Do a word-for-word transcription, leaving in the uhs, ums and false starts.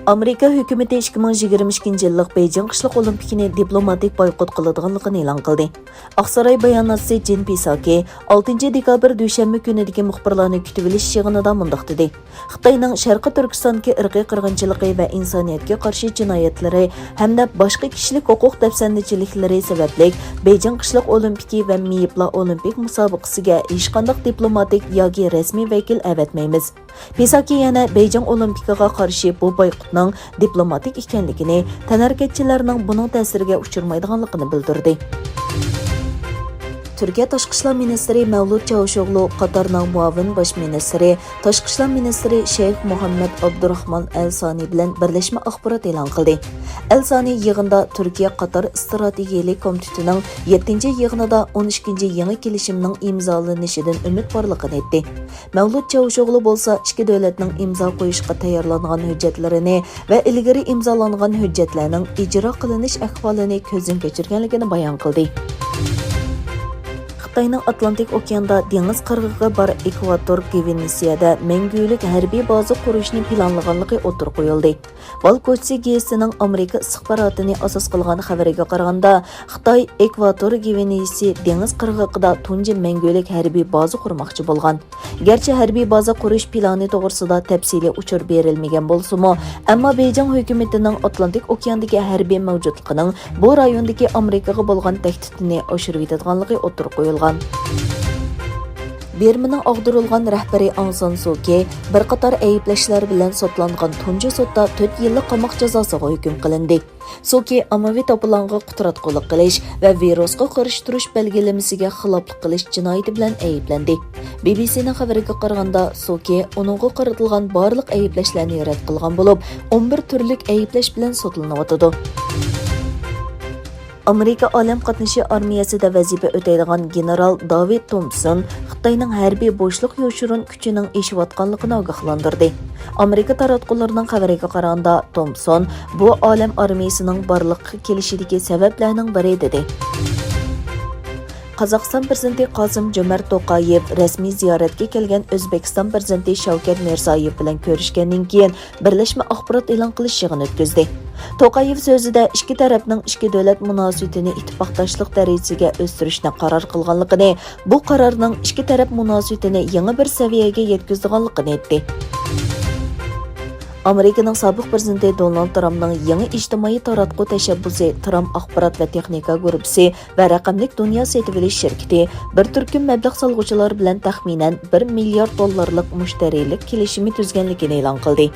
ئامېرىكا ھۆكۈمىتى ئىككى مىڭ يىگىرمە ئىككىنچى يىللىق بېيجىڭ قىشلىق ئولىمپىكىنى دىپلوماتىك بايقۇت قىلىدىغانلىقىنى ئېلان قىلدى. ئاقساراي باياناتچىسى جېن پىساكى ئالتىنچى دېكابىر دۈشەنبە كۈنىدىكى مۇخبىرلارنى كۈتۈۋېلىش يىغىنىدا مۇنداق دېدى: خىتاينىڭ شەرقىي تۈركىستاندىكى ئىرقىي قىرغىنچىلىقى ۋە ئىنسانىيەتكە قارشى جىنايەتلىرى ھەمدە باشقا كىشىلىك ھوقۇق دەپسەندىچىلىكلىرى سەۋەبلىك، بېيجىڭ قىشلىق ئولىمپىكى ۋە مېيىپلار ئولىمپىك مۇسابىقىسىگە ھېچقانداق دىپلوماتىك ياكى رەسمىي ۋەكىل ئەۋەتمەيمىز. پىساكى يەنە بېيجىڭ ئولىمپىكىغا قارشى بۇ بايقۇتنىڭ دىپلوماتىك ئىكەنلىكىنى، تەنھەرىكەتچىلەرنىڭ بۇنىڭ تەسىرىگە ئۇچرىمايدىغانلىقىنى بىلدۈردى. تۈركىيە تاشقى ئىشلار مىنىستىرى مەۋلۇت چاۋۇشئوغلۇ قاتارنىڭ مۇئاۋىن باش مىنىستىرى، تاشقى ئىشلار مىنىستىرى شەيخ مۇھەممەد ئابدۇراخمان ئەل سانى بىلەن بىرلەشمە ئاخبارات ئېلان قىلدى. ئەل سانى يىغىندا تۈركىيە قاتار ئىستراتېگىيەلىك كومىتېتىنىڭ يەتتىنچى يىغىنىدا ئون ئىككىنچى يېڭى كېلىشىمنىڭ ئىمزالىنىشىدىن ئۈمىد بارلىقىنى ئېيتتى. مەۋلۇت چاۋۇشئوغلۇ بولسا ئىككى دۆلەتنىڭ ئىمزا قويۇشقا تەييارلانغان ھۆججەتلىرىنى ۋە ئىلگىرى ئىمزالانغان ھۆججەتلەرنىڭ ئىجرا قىلىنىش ئەھۋالىنى كۆزدىن كەچۈرگەنلىكىنى بايان قىلدى. خىتاينىڭ ئاتلانتىك ئوكياندا دېڭىز قىرغىقى بار ئېكۋاتور گۋىنېسىيەدە مەڭگۈلۈك ھەربىي بازا قۇرۇشنى پىلانلىغانلىقى ئوتتۇرىغا قويۇلدى. ۋال كوچىسى گېزىتىنىڭ ئامېرىكا ئىستىخباراتىنى ئاساس قىلغان خەۋىرىگە قارىغاندا، خىتاي ئېكۋاتور گۋىنېسى دېڭىز قىرغىقىدا تۇنجى مەڭگۈلۈك ھەربىي بازا قۇرماقچى بولغان. گەرچە ھەربىي بازا قۇرۇش پىلانى توغرىسىدا تەپسىلىي ئۇچۇر بېرىلمىگەن بولسىمۇ، ئەمما بېيجىڭ ھۆكۈمىتىنىڭ ئاتلانتىك ئوكياندىكى ھەربىي مەۋجۇتلۇقىنىڭ بۇ رايوندىكى ئامېرىكىغا بولغان تەھدىتىنى ئاشۇرۇۋېتىدىغانلىقى ئوتتۇرىغا قويۇلغان. بىرمىنىڭ ئاغدۇرۇلغان رەھبىرى ئاڭ سان سۇكى بىر قاتار ئەيىبلەشلەر بىلەن سوتلانغان تۇنجى سوتتا تۆت يىللىق قاماق جازاسىغا ھۆكۈم قىلىندى. سۇكى ئاممىۋى تاپىلاڭغا قۇتراتقۇلۇق قىلىش ۋە ۋىرۇسقا قارشى تۇرۇش بەلگىلىمىسىگە خىلاپلىق قىلىش جىنايىتى بىلەن ئەيىبلەندى. بى بى سىنىڭ خەۋىرىگە قارىغاندا، سۇكى ئۇنىڭغا قارىتىلغان بارلىق ئەيىبلەشلەرنى رەت قىلغان بولۇپ، ئون بىر تۈرلۈك ئەيىبلەش بىلەن سوتلىنىۋاتىدۇ. ئامېرىكا ئالەم قاتنىشى ئارمىيەسىدە ۋەزىپە ئۆتەيدىغان گېنېرال داۋىد تومپسون خىتاينىڭ ھەربىي بوشلۇق يوشۇرۇن كۈچىنىڭ ئېشىۋاتقانلىقىنى ئاگاھلاندۇردى. ئامېرىكا تاراتقۇلىرىنىڭ خەۋىرىگە قارىغاندا، تومپسون بۇ ئالەم ئارمىيەسىنىڭ بارلىققا كېلىشىدىكى سەۋەبلەرنىڭ بىرى دېدى. قازاقىستان پىرېزىدېنتى قاسىم جۆمەرت توقايېۋ رەسمىي زىيارەتكە كەلگەن ئۆزبېكىستان پىرېزىدېنتى شەۋكەت مىرزىيېۋ بىلەن كۆرۈشكەندىن كېيىن، بىرلەشمە ئاخبارات ئېلان قىلىش يىغىنى ئۆتكۈزدى. توقايېۋ سۆزىدە ئىككى تەرەپنىڭ ئىككى دۆلەت مۇناسىۋىتىنى ئىتتىپاقداشلىق دەرىجىسىگە ئۆستۈرۈشنى قارار قىلغانلىقىنى، بۇ قارارنىڭ ئىككى تەرەپ مۇناسىۋىتىنى يېڭى بىر سەۋىيەگە يەتكۈزىدىغانلىقىنى ئېيتتى. ئامېرىكىنىڭ سابىق پىرېزىدېنتى دونالد ترامپنىڭ يېڭى ئىجتىمائىي تاراتقۇ تەشەببۇسى ترامپ ئاخبارات ۋە تېخنىكا گۇرۇپپىسى ۋە رەقەملىك دۇنيا سېتىۋېلىش شىركىتى بىر تۈركۈم مەبلەغ سالغۇچىلار بىلەن تەخمىنەن بىر مىليارد دوللارلىق مۇشتەرىلىك كېلىشىمى تۈزگەنلىكىنى ئېلان قىلدى.